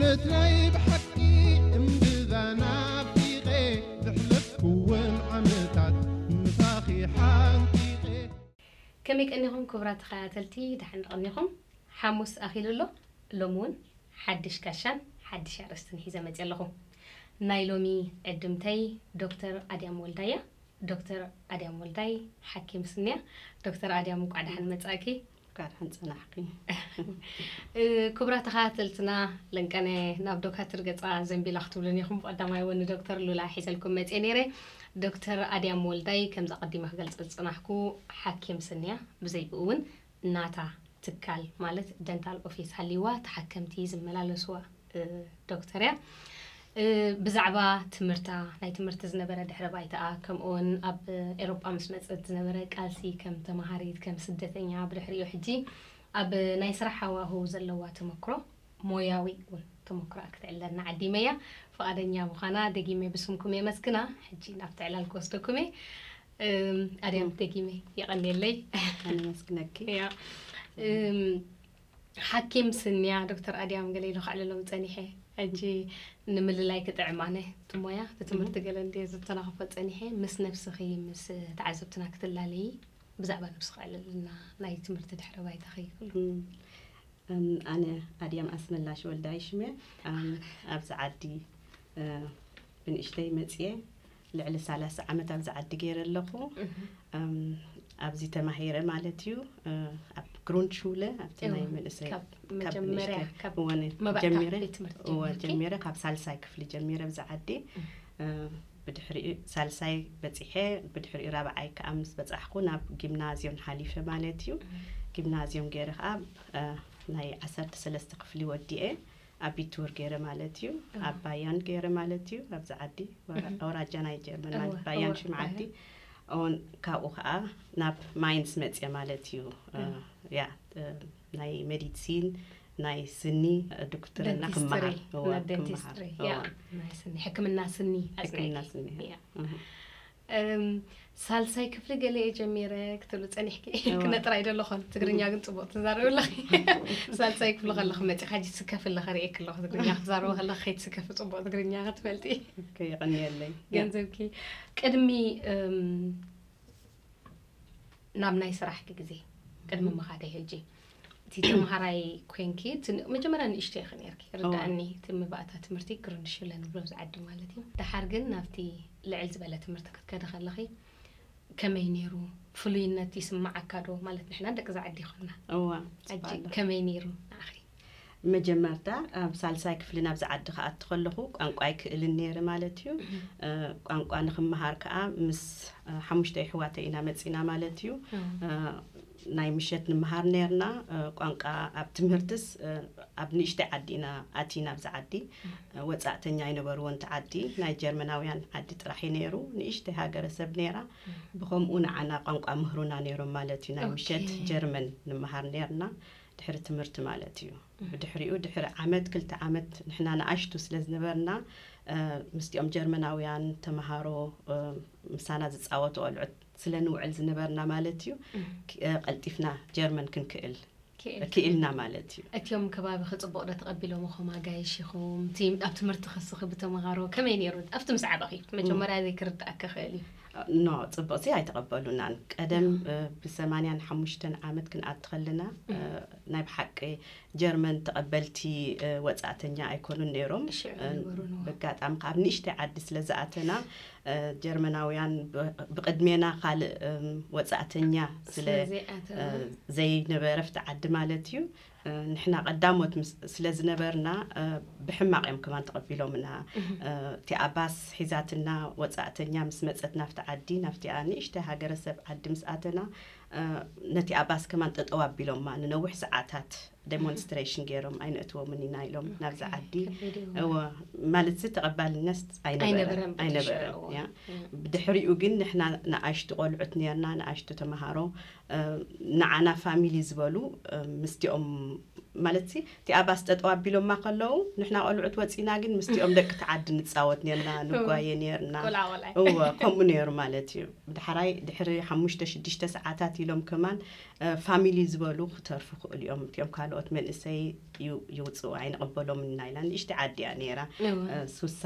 እትናይ ብሓቂ እምብዛ ናፊቐ፣ ዘሕለፍኩወን ዓመታት ምሳኺ ሓንቂቐ። ከመይ ቀኒኹም ክቡራት ተኸታተልቲ፣ ደሓን ቀኒኹም? ሓሙስ ኣኺሉ ኣሎ። ሎሚ እውን ሓድሽ ጋሻን ሓድሽ ኣርእስትን ሒዘ መፅየ ኣለኹ። ናይ ሎሚ ዕድምተይ ዶክተር ኣድያም ወልዳይ እያ። ዶክተር ኣድያም ወልዳይ ሓኪም ስኒ እያ። ዶክተር ኣድያም፣ እንቋዕ ደሓን መጻእኪ። እንቋዕ ደሓን ጸናሕኪ። እ፣ ክቡራት ተኸታተልትና፣ ለንቀነ ናብ ዶካትር ገጻ ዘንቢላ ክትብሉን ኢኹም። ብቐዳማይ እውን ንዶክተር ሉላ ሒዘልኩም መጽየ ነይረ። ዶክተር ኣድያም ወልዳይ፣ ከምዚ ኣቐዲመ ክገልጸ ዝጸናሕኩ፣ ሓኪም ስኒ እያ። ብዘይ ብኡ እውን ናታ ትካል፣ ማለት ደንታል ኦፊስ ሃልይዋ፣ ተሓከምቲ ዝመላለስዋ፣ እ፣ ዶክተር እያ። እ፣ ብዛዕባ ትምህርታ፣ ናይ ትምህርቲ ዝነበረ ድሕረ ባይታኣ፣ ከምኡውን ኣብ ኤሮጳ ምስ መጸት ዝነበረ ቃልሲ ከም ተማሃሪት፣ ከም ስደተኛ፣ ብድሕሪኡ ሕጂ ኣብ ናይ ስራሕ ሃዋህው ዘለዋ ተመክሮ፣ ሞያዊ እውን ተመክሮኣ ክትዕለልና ዓዲመያ። ፍቓደኛ ምዃና ደጊመ ብስምኩም የመስግና። ሕጂ ናብቲ ዕላል ክወስደኩም እየ። እም፣ ኣድያም፣ እም። ደጊመ የቐንየለይ። ኣነ የመስግነኪ። ያ። እም፣ ሓኪም ስኒ እያ ዶክተር ኣድያም ገለ ኢሉ ከዕልሎም ጸኒሐ። ሕጂ ንምልላይ ክጥዕም ኣነ፣ እቲ ሞያ፣ እቲ ትምህርቲ እም። ገለ እንድየ ዘተናኽፎ ጸኒሐ። ምስ ነብስኺ፣ ምስ ተዓዘብትና ክትላለዪ፣ ብዛዕባ ነብስኺ ኣዕልልና፣ ናይ ትምህርቲ ድሕረ ባይታኺ ኩሉ። እም፣ እም፣ ኣነ ኣድያም ኣስመላሽ ወልዳይ ሽመ፣ እም፣ ኣብዚ ዓዲ፣ እ፣ ብንእሽተይ መጽየ፣ ልዕሊ ሰላሳ ዓመት ኣብዚ ዓዲ ገይረ ኣለኹ። እህ። እም፣ ኣብዚ ተማሂረ ማለት እዩ። እ፣ ኣብ ግሩንድሹለ፣ ኣብቲ እወ፣ ናይ መንእሰይ፣ ካብ ካብ መጀመርያ፣ ንእሽተይ፣ ካብ እወ፣ ነ-፣ መባእታ ጀሚረ፣ ቤት ትምህርቲ እወ፣ ጀሚርኪ? ጀሚረ፣ ካብ ሳልሳይ ክፍሊ ጀሚረ ኣብዚ ዓዲ። እህ። እ፣ ብድሕሪኡ ሳልሳይ በጺሐ፣ ብድሕሪኡ ራብዓይ ከኣ ምስ በጻሕኩ ናብ ጊምናዝዮም ሓሊፈ ማለት እዩ። እህ። ጊምናዝዮም ገይረ ከኣ፣ እ፣ ናይ ዓሰርተ ሰለስተ ክፍሊ ወዲኤ። ኣብ ቢቱር ገይረ ማለት እዩ። እወ። ኣብ ባያን ገይረ ማለት እዩ። ኣብዚ ዓዲ፣ ወራ-፣ እህ። ኣውራጃ ናይ ጀርመን ማለት እወ፣ ባያን እወ፣ ሽምዓቲ። እወ። ኦን ካብኡ ኸዓ ናብ ማይንስ መፅየ ማለት እዩ። እ፣ እህ። ያ፣ እ፣ ናይ ሜዲሲን፣ ናይ ስኒ፣ እ፣ ድክትርና ደንቲስትሪ፣ ክመሃር። እወ፣ ናይ ክመሃር። ደንቲስትሪ፣ ያ፣ እወ። ናይ ስኒ፣ ሕክምና ስኒ ሕክምና ኣፅኒዕኪ። ስኒ። ያ። እህ። እም፣ ሳልሳይ ክፍሊ ገለ እየ ጀሚረ ክትብሉ ጸኒሕኪ። እዋ። ክነ ጥራይ ዶ ኣለኹ? ትግርኛ ግን ጽቡቕ ትዛረቢ ኣለኺ። ሳልሳይ ክፍሊ ከለኹ መጺኻ ሕጂ ትስከፊ ኣለኺ፣ ርእየኪ ኣለኹ። ትግርኛ ክትዛረቢ ከለኺ ከይትስከፊ ጽቡቕ ትግርኛ ክትፈልጢ። ኦኬ፣ የቐንየለይ። ገንዘብኪ ቅድሚ፣ እም፣ ናብ ናይ ስራሕኪ ግዜ፣ ቅድሚ ምኻደይ ሕጂ፣ እቲ ተምሃራይ ኮንኪ፣ እቲ ን-፣ መጀመርያ ንእሽቶ ኢኺ ነይርኪ፣ እዋ። ርድኣኒ፣ እቲ መባእታ ትምህርቲ ግሩንድሹለ ንብሎ ኣብዚ ዓዲ ማለት እዩ። ደሓር ግን ናብቲ ልዕል ዝበለ ትምህርቲ ክትከዲ ከለኺ፣ ከመይ ነይሩ? ፍሉይነት ይስምዓካ ዶ? ማለት ንሕና ደቂ እዛ ዓዲ ይኾንና። እዋ፣ ሕጂ ጽቡቕ ኣሎ። ከመይ ነይሩ ንዓኺ? መጀመርታ ኣብ ሳልሳይ ክፍሊ ናብዚ ዓዲ ክኣቱ ከለኹ ቋንቋ ኣይክእልን ነይረ ማለት እዩ። እህ። እ፣ ቋንቋ ንኽመሃር ከኣ ምስ፣ እ፣ ሓሙሽተ ኣሕዋተይ ኢና መጺና ማለት እዩ። እህ። እ፣ ናይ ምሸት ንምሃር ነርና፣ እ፣ ቋንቋ ኣብ ትምህርትስ፣ እ፣ ኣብ ንእሽተይ ዓዲ ኢና ኣቲና ኣብዚ ዓዲ። እህ። እ፣ ወጻእተኛ ኣይነበርዎን እቲ ዓዲ፣ ናይ ጀርመናውያን ዓዲ ጥራሕ እዩ ነይሩ። ንእሽተይ ሃገረሰብ ነይራ። እህ። ብኸምኡ ንዓና ቋንቋ ምህሩና ነይሮም ማለት እዩ። ናይ ኦኬ። ምሸት ጀርመን ንምሃር ነርና። ድሕሪ ትምህርቲ ማለት እዩ። እህ። ብድሕሪኡ ድሕሪ ዓመት፣ ክልተ ዓመት ንሕና ንኣሽቱ ስለ ዝነበርና፣ እ፣ ምስቲኦም ጀርመናውያን ተምሃሮ፣ እ፣ ምሳና ዝጻወቱ ቆልዑት ስለ ንውዕል ዝነበርና ማለት እዩ፣ እህ። ክ-፣ እ፣ ቀልጢፍና ጀርመን ክንክእል ክእል። ክኢልና ማለት እዩ። እቲኦም ከባቢኺ ጽቡቕ ዶ ተቐቢሎምኹም ኣጋይሽ ኢኹም? እቲ ኣብ ትምህርቲ ክስኺ ብተምሃሮ ከመይ ነይሩ? ኣብቲ ምስ ዓበኺ፣ እም። መጀመርያ ዘይክርድኣኪ ይኽእል እዩ። ኖ፣ ጽቡቕሲ ኣይተቐበሉናን። ቀደም፣ እም። እ፣ ብሰማንያን ሓሙሽተን ዓመት ክንኣቲ ከለና፣ እም። እ፣ ናይ ብሓቂ ጀርመን ተቐበልቲ፣ እ፣ ወጻእተኛ ኣይኮኑን ነይሮም። ሽዑ እ፣ ኣይነበሩን፣ እወ። በጋጣሚ ካብ ንእሽተይ ዓዲ ስለ ዝኣተና፣ እ፣ ጀርመናውያን ብ-፣ ብቕድሜና ካልእ፣ እም፣ ወጻእተኛ ስለ፣ ስለ ዘይኣተወ። እ፣ ዘይነበረ ኣብቲ ዓዲ ማለት እዩ። እ፣ ንሕና ቀዳሞት ምስ-፣ ስለ ዝነበርና፣ እ፣ ብሕማቕ እዮም ከማን ተቐቢሎምና። እህ። እ፣ እቲኣ ባስ ሒዛትና ወጻእተኛ ምስ መጸት ናብቲ ዓዲ፣ ናብቲኣ ንእሽተይ ሃገረሰብ ዓዲ ምስ ኣተና፣ እ፣ ነቲኣ ባስ ከማን ጠጠው ኣቢሎማ። ንነዊሕ ሰዓታት ዴሞንስትሬሽን ገይሮም፣ "ኣይነእትዎምን ኢና" ኢሎም ናብዚ ኦኬ፣ ዓዲ። ከቢድ እዩ። እወ፣ ማለት እዚ ተቐባልነት ኣይነበረን፣ ኣይነበረን በቲ ኣይነበረን፣ ሽዑ እዋን። ያ። እም። ብድሕሪኡ ግን ንሕና ንኣሽቱ ቆልዑት ነርና፣ ንኣሽቱ ተምሃሮ፣ እ፣ ንዓና ፋሚሊ ዝበሉ፣ እ፣ ምስቲኦም ማለት ሲ እቲ ኣባስ ጠጠው ኣቢሎማ ከለዉ ንሕና ቆልዑት ወፂና ግን ምስቲኦም ደቂ ተዓዲ ንፃወት ነርና፣ ንጓየ ነርና። ቆልዓ ቆልዓ። እወ፣ ከምኡ ነይሩ ማለት እዩ። ብዳሕራይ ድሕሪ ሓሙሽተ ሽዱሽተ ሰዓታት ኢሎም ከማን ፋሚሊ ዝበሉ ክተርፉ ክእሉ እዮም። እቲኦም ካልኦት መንእሰይ ይውፅኡ ኣይንቕበሎም ኢና ኢላ። ንእሽቲ ዓዲ እያ ነይራ። ሱሳ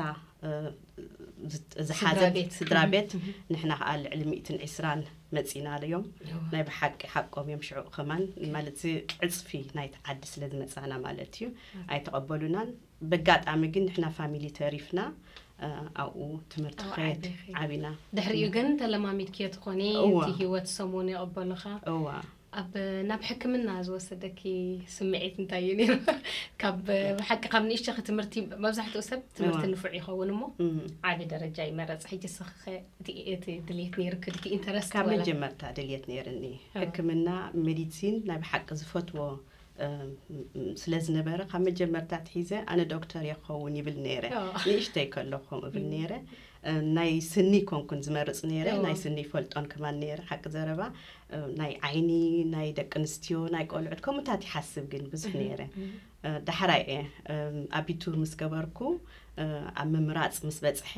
ዝሓዘት ስድራ ቤት። ንሕና ከዓ ልዕሊ ሚእትን ዕስራን መፂና እዮም። ናይ ብሓቂ ሓቆም እዮም። ሽዑ ከማን ማለት ዕፅፊ ናይቲ ዓዲ ስለ ዝመፃና ማለት እዩ ኣይተቐበሉናን። በጋጣሚ ግን ንሕና ፋሚሊ ተሪፍና ኣብኡ ትምህርቲ ክኸየድ ዓቢና። ድሕሪኡ ግን ተለማሚድክዮ ትኾኒ እቲ ህይወት ሰሙን ይቕበሉኻ። እዋ። ኣብ ናብ ሕክምና ዝወሰደኪ ስምዒት እንታይ እዩ ነይሩ? ካብ ብሓቂ ካብ ንእሽተኺ ትምህርቲ መብዛሕትኡ ሰብ ትምህርቲ ንፉዕ ይኸውን እሞ ዓቢ ደረጃ ይመረጽ። ሕጂ ስኽኸ እቲ ድልየት ነይርክ ድቲ ኢንተረስት? ካብ መጀመርታ ድልየት ነይርኒ። ሕክምና ሜዲሲን ናይ ብሓቂ ዝፈትዎ ስለ ዝነበረ ካብ መጀመርታ ትሒዘ ኣነ ዶክተር የኸውን ይብል ነይረ። ንእሽተይ ከለኹም እብል ነይረ። ናይ ስኒ ኮንኩን ዝመርጽ ነይረ። ናይ ስኒ ይፈልጦን ከማን ነይረ። ሓቂ ዘረባ ናይ ዓይኒ ናይ ደቂ ኣንስትዮ ናይ ቆልዑት ከምኡታት ይሓስብ ግን ብዙሕ ነይረ። ዳሕራይ እየ ኣቢቱር ምስ ገበርኩ ኣብ ምምራጽ ምስ በጽሐ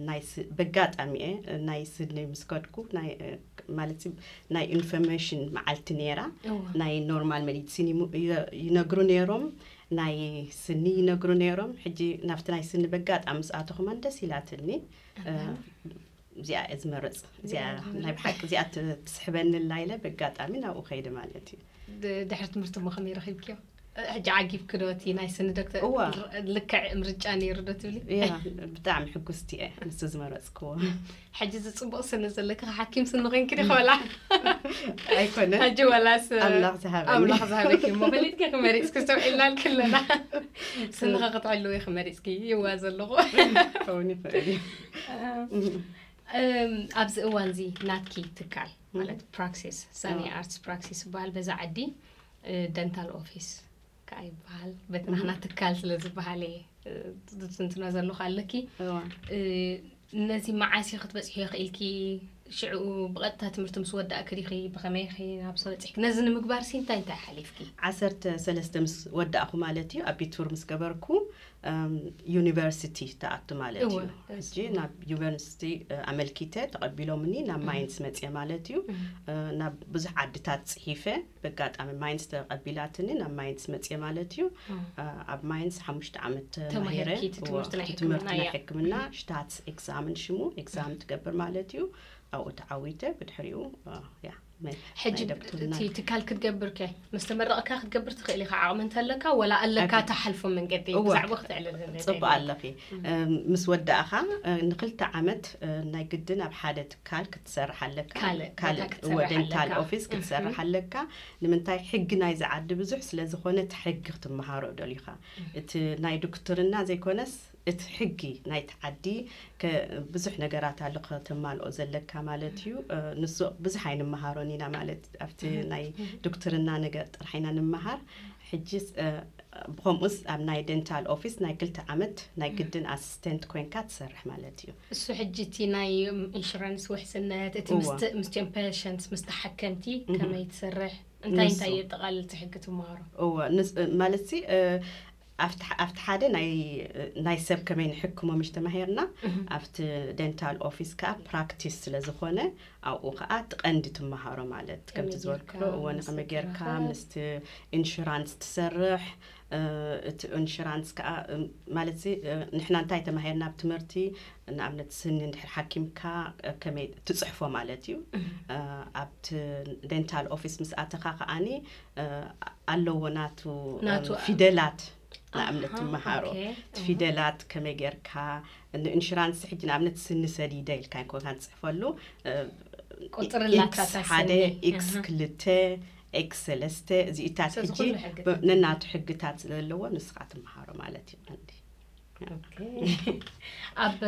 ናይ በጋጣሚ እየ ናይ ስኒ ምስ ከድኩ ማለት ናይ ኢንፎርሜሽን መዓልቲ ነይራ። ናይ ኖርማል ሜዲሲን ይነግሩ ነይሮም፣ ናይ ስኒ ይነግሩ ነይሮም። ሕጂ ናብቲ ናይ ስኒ በጋጣሚ ምስ ኣተኹማን ደስ ኢላትኒ። እዚኣ እየ ዝመርጽ። እዚኣ ናይ ብሓቂ እዚኣ ትስሕበኒ ኣላ ኢለ በጋጣሚ ናብኡ ከይደ ማለት እዩ። ድሕሪ ትምህርቲ እሞ ከመይ ረኺብክዮ? ሕጂ ዓጊብኪ ዶ እቲ ናይ ስኒ ዶክተር? እዋ። ልክዕ ምርጫ ነይሩ ዶ ትብሊ? ያ፣ ብጣዕሚ ሕጉስቲ እየ ንሱ ዝመረጽክዎ። ሕጂ ዝጽቡቕ ስኒ ዘለኪ ሓኪም ስኒ ኮይንኪ ዲኺ ወላ? ኣይኮነን። ሕጂ ወላስ ኣምላኽ ዝሃበኒ። ኣምላኽ ዝሃበኪ እሞ ፈሊጥኪ ክመሪጽኪ ዝተውዒልና ኣለና። ስንኻ ክትዕልዊ ክመሪጽኪ ይዋ ዘለኹ። ክኸውን ይኽእል እዩ። ኣብዚ እዋን እዚ ናትኪ ትካል ማለት ፕራክሲስ ሳኒ ኣርትስ ፕራክሲስ ዝበሃል በዛ ዓዲ ደንታል ኦፊስ ከዓ ይበሃል። በቲ ናህና ትካል ስለ ዝበሃል እየ ዝትንትኖ ዘለኹ ኣለኪ። ነዚ መዓስ ክትበፅሒ ይኽእልኪ? ሽዑ ብቐጥታ ትምህርቲ ምስ ወዳእኪ ዲኺ? ብኸመይ ኢኺ ናብዚ በፂሕኪ? ነዚ ንምግባር ሲ እንታይ እንታይ ሓሊፍኪ? ዓሰርተ ሰለስተ ምስ ወዳእኹ ማለት እዩ፣ ኣቢቱር ምስ ገበርኩ ዩኒቨርሲቲ ተኣቱ ማለት እዩ። ሕጂ ናብ ዩኒቨርሲቲ ኣመልኪተ ተቐቢሎምኒ ናብ ማይንስ መፅየ ማለት እዩ። ናብ ብዙሕ ዓድታት ፅሒፈ በጋጣሚ ማይንስ ተቐቢላትኒ ናብ ማይንስ መፅየ ማለት እዩ። ኣብ ማይንስ ሓሙሽተ ዓመት ተማሂረ። ትምህርቲ ናይ ሕክምና ሽታት ኤግዛምን ሽሙ ኤግዛም ትገብር ማለት እዩ። ኣብኡ ተዓዊተ ብድሕሪኡ ያ ሕጂ እቲ ትካል ክትገብር ከ ምስ ተመረቕካ ክትገብር ትኽእል ኢኻ ዓቕሚ እንተለካ ወላ ኣለካ ተሓልፎ መንገዲ ብዛዕባ ክትዕልል ጽቡቅ ኣለኺ። ምስ ወዳእኻ ንክልተ ዓመት ናይ ግድን ኣብ ሓደ ትካል ክትሰርሕ ኣለካ። ካልእ ደንታል ኦፊስ ክትሰርሕ ኣለካ። ንምንታይ ሕጊ ናይ ዝዓዲ ብዙሕ ስለ ዝኾነ እቲ ሕጊ ክትመሃሮ ደሊኻ። እቲ ናይ ዶክትርና ዘይኮነስ እቲ ሕጊ ናይቲ ዓዲ ብዙሕ ነገራት ኣሎ ከተማልኦ ዘለካ ማለት እዩ። ንሱ ብዙሕ ኣይንመሃሮን ኢና ማለት ኣብቲ ናይ ዶክትርና ነገር ጥራሕ ኢና ንምሃር። ሕጂ ብኸምኡስ ኣብ ናይ ደንታል ኦፊስ ናይ ክልተ ዓመት ናይ ግድን ኣሲስተንት ኮይንካ ትሰርሕ ማለት እዩ። እሱ ሕጂ እቲ ናይ ኢንሹራንስ ውሕስነት እቲ ምስቶም ፔሸንትስ ምስ ተሓከምቲ ከመይ ትሰርሕ እንታይ እንታይ የጠቓልል እቲ ሕጊ ትመሃሮ? እወ ማለት ሲ ኣብቲ ሓደ ናይ ሰብ ከመይ ንሕክሞ ምሽ ተማሂርና ኣብቲ ደንታል ኦፊስ ከዓ ፕራክቲስ ስለ ዝኾነ ኣብኡ ከዓ እቲ ቀንዲ ትመሃሮ ማለት ከምቲ ዝበልክሎ እወ ንኸመይ ጌርካ ምስቲ ኢንሹራንስ ትሰርሕ እቲ ኢንሹራንስ ከዓ ማለት ንሕና እንታይ ተማሂርና ኣብ ትምህርቲ ንኣብነት ስኒ እንድሕር ሓኪምካ ከመይ ትፅሕፎ ማለት እዩ። ኣብቲ ደንታል ኦፊስ ምስ ኣተኻ ከዓኒ ኣለዎ ናቱ ፊደላት ንኣብነት ትመሃሮ እቲ ፊደላት ከመይ ጌርካ ንኢንሹራንስ ሕጂ ንኣብነት ስኒ ሰዲደ ኢልካ ኮንካ ትፅሕፈሉ ቁፅሪ ላታ ሓደ ኤክስ ክልተ ኤክስ ሰለስተ እዚኢታት ሕጂ ነናቱ ሕግታት ስለለዎ ንስኻ ትመሃሮ ማለት እዩ ቀንዲ። ኣብ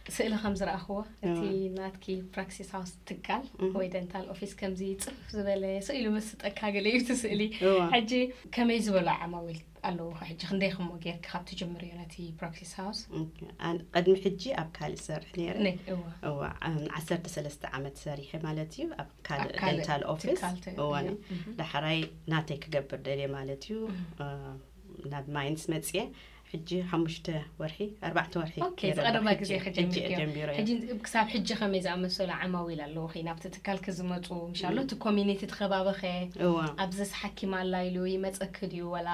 ስእሊ ከም ዝረኣኽዎ፣ እቲ ናትኪ ፕራክሲስ ሃውስ ትካል ወይ ደንታል ኦፊስ ከምዚ ጽፍፍ ዝበለ ስእሉ መስጠካ ገለ እዩ እቲ ስእሊ። ሕጂ ከመይ ዝበሉ ዓማዊል ኣለዎ? ሕጂ ክንደይ ክሞ ጌርኪ ካብ ትጅምርዮ ነቲ ፕራክሲስ ሃውስ? ቅድሚ ሕጂ ኣብ ካልእ ሰርሕ ነይረ። እዋ ዓሰርተ ሰለስተ ዓመት ሰሪሐ ማለት እዩ ኣብ ካልእ ደንታል ኦፊስ። እዋን ዳሕራይ ናተይ ክገብር ደልየ ማለት እዩ። ናብ ማይንስ መጽየ። ሕጂ ሓሙሽተ ወርሒ ኣርባዕተ ወርሒ ዝቀረባ ግዜ ከጀምርዮ። ክሳብ ሕጂ ከመይ ዝኣመሰሉ ዓማዊል ኣለዎ ናብቲ ትካል ክዝመፁ? ምሻሎ እቲ ኮሚኒቲ ትኸባበኸ ኣብዚ ሓኪም ኣላ ኢሉ ይመፀክ ድዩ ወላ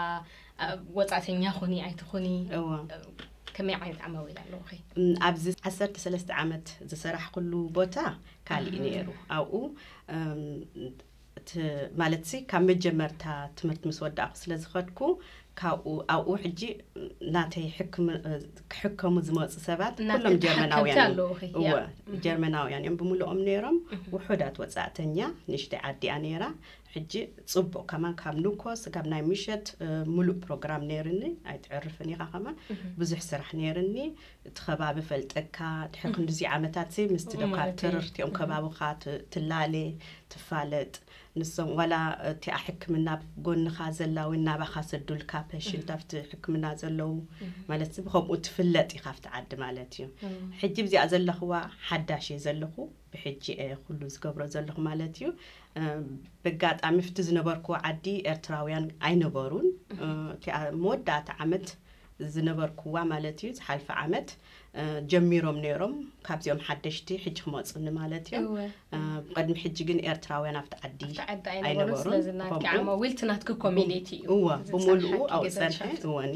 ወፃእተኛ ኹኒ ኣይትኹኒ? ከመይ ዓይነት ዓማዊል ኣለዎ? ኣብዚ ዓሰርተ ሰለስተ ዓመት ዝሰራሕኩሉ ቦታ ካልእ ነይሩ። ኣብኡ ማለት ሲ ካብ መጀመርታ ትምህርቲ ምስ ወዳእኩ ስለ ዝኸድኩ ካብኡ ኣብኡ ሕጂ ናተይ ክሕከሙ ዝመፁ ሰባት ኩሎም ጀርመናውያን እዮም። ጀርመናውያን እዮም ብምልኦም ነይሮም። ውሑዳት ወፃእተኛ ንእሽተይ ዓዲያ ነይራ። ሕጂ ፅቡቅ ከማን ካብ ንኮ ስጋብ ናይ ምሸት ሙሉእ ፕሮግራም ነይርኒ። ኣይትዕርፍን ኢኻ ከማን ብዙሕ ስራሕ ነይርኒ። እቲ ከባቢ ፈልጠካ ድሕሪ ክንድዚ ዓመታት ሲ ምስቲ ዶካተር እርቲኦም ከባብኻ ትላለ ትፋለጥ። ንሶም ዋላ እቲኣ ሕክምና ጎንኻ ዘላ ወይ ናባኻ ሰዱልካ ፔሽንት ኣብቲ ሕክምና ዘለዉ ማለት ሲ ብከምኡ ትፍለጥ ኢኻ ኣብቲ ዓዲ ማለት እዩ። ሕጂ ብዚኣ ዘለኽዋ ሓዳሽ እየ ዘለኹ። ብሕጂ እየ ኩሉ ዝገብሮ ዘለኹ ማለት እዩ። በጋጣሚ ፍቲ ዝነበርኩዎ ዓዲ ኤርትራውያን ኣይነበሩን። እቲኣ መወዳእታ ዓመት ዝነበርኩዋ ማለት እዩ ዝሓልፈ ዓመት ጀሚሮም ነይሮም ካብዚኦም ሓደሽቲ ሕጂ ክመፁኒ ማለት እዮም። ቅድሚ ሕጂ ግን ኤርትራውያን ኣብቲ ዓዲ ኣይነበሩን። እወ ብምሉኡ ኣብፀንሐ እወኒ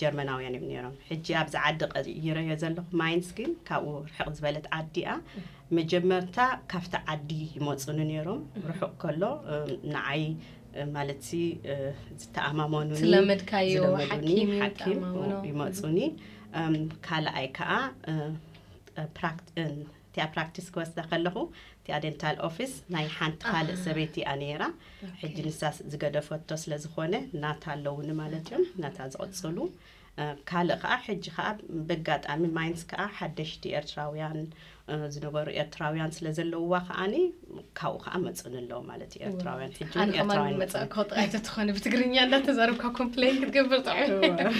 ጀርመናውያን እዮም ነይሮም። ሕጂ ኣብዚ ዓዲ ቀይረዮ ዘለኹ ማይንስ ግን ካብኡ ርሕቕ ዝበለት ዓዲ እያ። መጀመርታ ካብቲ ዓዲ ይመፁኒ ነይሮም። ርሑቕ ከሎ ንዓይ ማለት ሲ ዝተኣማመኑኒ ዝለመድካዮ ሓኪም ይመፁኒ። ካልኣይ ከዓ እቲኣ ፕራክቲስ ክወስዳ ከለኹ እቲኣ ዴንታል ኦፊስ ናይ ሓንቲ ካልእ ሰበይቲ እያ ነይራ። ሕጂ ንሳ ዝገደፈቶ ስለ ዝኾነ ናታ ኣለውኒ ማለት እዮም። ናታ ዝቕፅሉ ካልእ ከዓ ሕጂ ከዓ በጋጣሚ ማይንስ ከዓ ሓደሽቲ ኤርትራውያን ዝነበሩ ኤርትራውያን ስለ ዘለውዋ ከዓኒ ካብኡ ከዓ መፁኒ ኣለዉ ማለት እዩ። ኤርትራውያን ሕጂ እውን ኤርትራውያን መፅኡ። ኣይተትኾነ ብትግርኛ እንዳተዛረብካ ኮምፕሌን ክትገብር ጥዑም።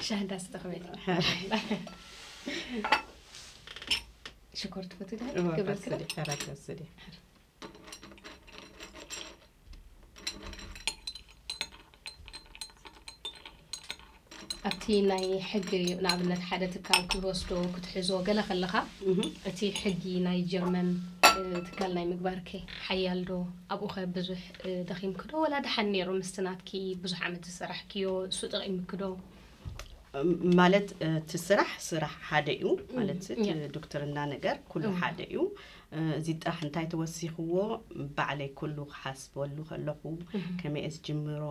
ሻህዳ ስተኽበል ሽኮር ትፈትው ዶ? ግብር ክዳ? ኣብቲ ናይ ሕጊ ንኣብነት ሓደ ትካል ክትወስዶ ክትሕዞ ገለ ከለኻ እቲ ሕጊ ናይ ጀርመን ትካል ናይ ምግባርከ ሓያል ዶ ኣብኡኸ ብዙሕ ደኺምክዶ ወላ ደሓን ነይሩ ምስቲ ናትኪ ብዙሕ ዓመት ዝሰራሕክዮ እሱ ጠቒምክዶ? ማለት እቲ ስራሕ ስራሕ ሓደ እዩ ማለት እቲ ዶክተርና ነገር ኩሉ ሓደ እዩ። እዚ ጥራሕ እንታይ ተወሲኽዎ ባዕለይ ኩሉ ክሓስበሉ ከለኹ ከመይ እየ ዝጅምሮ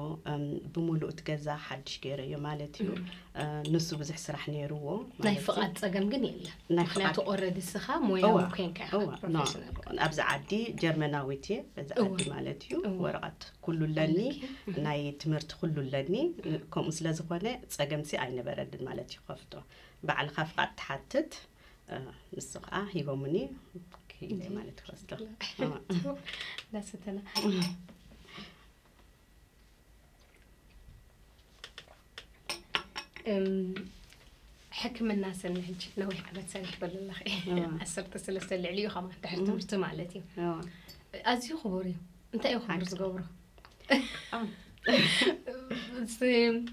ብምሉእ እቲ ገዛ ሓድሽ ገይረዮ ማለት እዩ። ንሱ ብዙሕ ስራሕ ነይርዎ። ናይ ፍቓድ ፀገም ግን የለን። ምክንያቱ ኦረዲ ስኻ ሞያዊ ኮንካ ኢኻ ፕሮፌሽናል። ኣብዚ ዓዲ ጀርመናዊት እየ በዚ ዓዲ ማለት እዩ። ወረቐት ኩሉ ኣለኒ። ናይ ትምህርቲ ኩሉ ኣለኒ። ከምኡ ስለ ዝኾነ ፀገምሲ ኣይነበረልን ማለት እዩ። ከፍቶ ባዕልኻ ፍቓድ ትሓትት። ንሱ ከዓ ሂቦምኒ ክኢለ ማለት ክወስዶ። ዳሰተና ሕክምና ሰኒ ሕጂ ነዊሕ ዓመት ሰሪሕበሉ ኣለኺ። ዓሰርተ ሰለስተ ልዕሊ እዩ ከማ ድሕሪ ትምህርቲ ማለት እዩ። ኣዝዩ ክቡር እዩ። እንታይ እዩ ክቡር ዝገብሮ?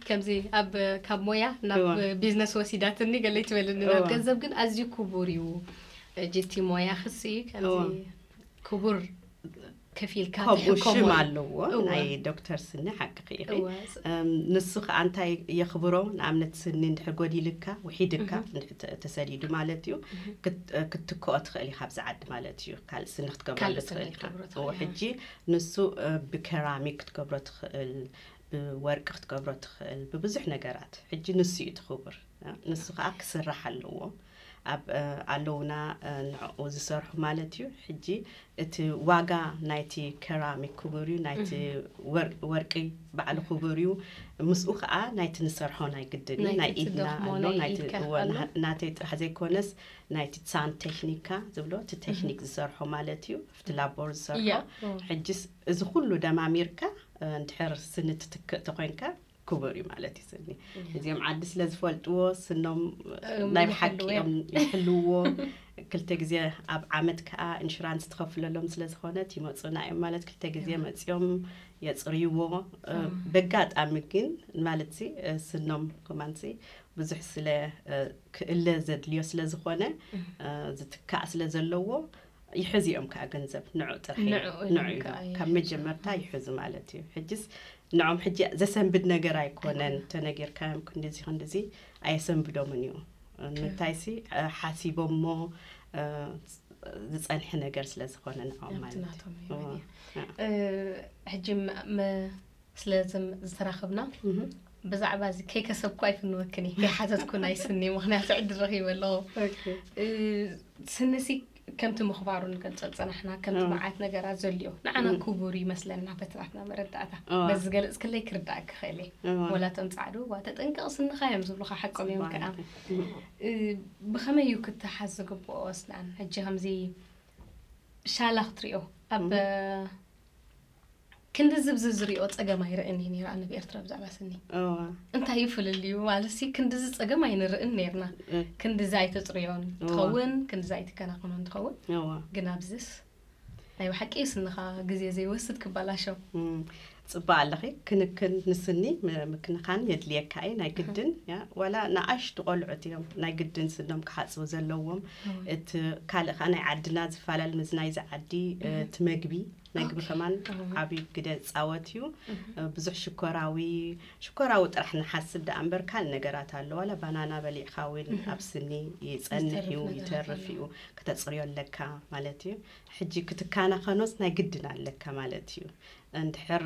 ከምዚ ኣብ ካብ ሞያ ናብ ቢዝነስ ወሲዳትኒ ገለይ ትበልኒ ናብ ገንዘብ ግን ኣዝዩ ክቡር እዩ። ጅቲ ሞያ ክሲ ከምዚ ክቡር ከፊልካ ከምኡ ሽም ኣለዎ። ናይ ዶክተር ስኒ ሓቂ ክኢኺ። ንሱ ከዓ እንታይ የኽብሮ ንኣብነት ስኒ እንድሕር ጎዲልካ ውሒድካ ተሰዲዱ ማለት እዩ። ክትትክኦ ትኽእል ኢኻ ኣብዚ ዓዲ ማለት እዩ። ካልእ ስኒ ክትገብረሉ ትኽእል ኢኻ። ሕጂ ንሱ ብከራሚክ ክትገብሮ ትኽእል፣ ብወርቂ ክትገብሮ ትኽእል፣ ብብዙሕ ነገራት። ሕጂ ንሱ እዩ እቲ ክቡር። ንሱ ከዓ ክስራሕ ኣለዎ። ኣብ ኣለውና ንዕኡ ዝሰርሑ ማለት እዩ። ሕጂ እቲ ዋጋ ናይቲ ኬራሚክ ክቡር እዩ፣ ናይቲ ወርቂ ባዕሉ ክቡር እዩ። ምስኡ ከዓ ናይቲ ንሰርሖ ናይ ግድን እዩ፣ ናይ ኢድና ኣሎ። ናተይ ጥራሕ ዘይኮነስ ናይቲ ሳን ቴክኒካ ዝብሎ እቲ ቴክኒክ ዝሰርሖ ማለት እዩ፣ ኣብቲ ላቦር ዝሰርሖ። ሕጅስ እዚ ኩሉ ደማሚርካ እንድሕር ስኒ ትትክእ ተኮይንካ ክቡር እዩ ማለት እዩ ስኒ። እዚኦም ዓዲ ስለ ዝፈልጥዎ ስኖም ናይ ብሓቂ እዮም ይሕልውዎ። ክልተ ግዜ ኣብ ዓመት ከዓ ኢንሹራንስ ትኸፍለሎም ስለ ዝኾነት ይመፁና እዮም ማለት ክልተ ግዜ መፂኦም የፅርይዎ። በጋጣሚ ግን ማለት ሲ ስኖም ኮማንሲ ብዙሕ ስለ ክእለ ዘድልዮ ስለ ዝኾነ ዝትካእ ስለ ዘለዎ ይሕዝኦም ከዓ ገንዘብ ንዑ ጥራሕ ንዑ ካብ መጀመርታ ይሕዙ ማለት እዩ። ሕጅስ ንዖም ሕጂ ዘሰንብድ ነገር ኣይኮነን። ተነጊርካዮም ክንዲዚ ክንዲዚ ኣየሰንብዶምን እዩ። ንምንታይ ሲ ሓሲቦሞ ዝፀንሐ ነገር ስለ ዝኾነ ንዖም ማለት ናቶም እዩ። ሕጂ ስለ ዝተራኸብና ብዛዕባ እዚ ከይከሰብኩ ኣይፍንወክን እየ፣ ከይሓተትኩ ናይ ስኒ ምክንያቱ ዕድል ረኺበ ኣለኹ። ስንሲ ከምቲ ምኽባሩ ንገልጸል ጸናሕና፣ ከምቲ መዓት ነገራት ዘልዮ ንዓና ክቡር ይመስለና በትራትና መረዳእታ። በዚ ገለጽክለይ ክርዳእ ክኽእል እየ። ወላ እቶም ጻዕዱ ዋ ተጠንቀቕ ስንኻ እዮም ዝብሉኻ ሓቆም እዮም ከኣ። ብኸመይ እዩ ክተሓዝ ዝግብኦ ወስዳን? ሕጂ ከምዚ ሻላ ክትሪኦ ኣብ ክንዲ ዝብዚ ዝሪኦ ጸገም ኣይርእን እየ ነይረ ኣነ ብኤርትራ ብዛዕባ ስኒ። እንታይ እዩ ፍልልዩ? ማለት ሲ ክንድዚ ጸገም ኣይንርእን ነይርና። ክንድዚ ኣይተጽርዮን ትኸውን፣ ክንድዚ ኣይትከናኸኖን ትኸውን። ግን ኣብዚስ ናይ ብሓቂ እዩ ስንኻ ግዜ ዘይወስድ ክባላሾ። ጽባእ ኣለኺ። ክንክን ንስኒ ምክንኻን የድልየካ እዩ ናይ ግድን። ዋላ ንኣሽቱ ቆልዑት እዮም ናይ ግድን ስኖም ክሓጽቡ ዘለዎም። እቲ ካልእ ከዓ ናይ ዓድና ዝፈላለ ምስ ናይዚ ዓዲ እቲ መግቢ መግቢ ከማን ዓብዪ ግደ ዝፃወት እዩ። ብዙሕ ሽኮራዊ ሽኮራዊ ጥራሕ ንሓስብ ደኣ እምበር ካልእ ነገራት ኣሎ። ዋላ ባናና በሊዕኻ እውን ኣብ ስኒ ይፀንሕ እዩ፣ ይተርፍ እዩ፣ ከተፅርዮ ኣለካ ማለት እዩ። ሕጂ ክትካናኸኖስ ናይ ግድን ኣለካ ማለት እዩ። እንድሕር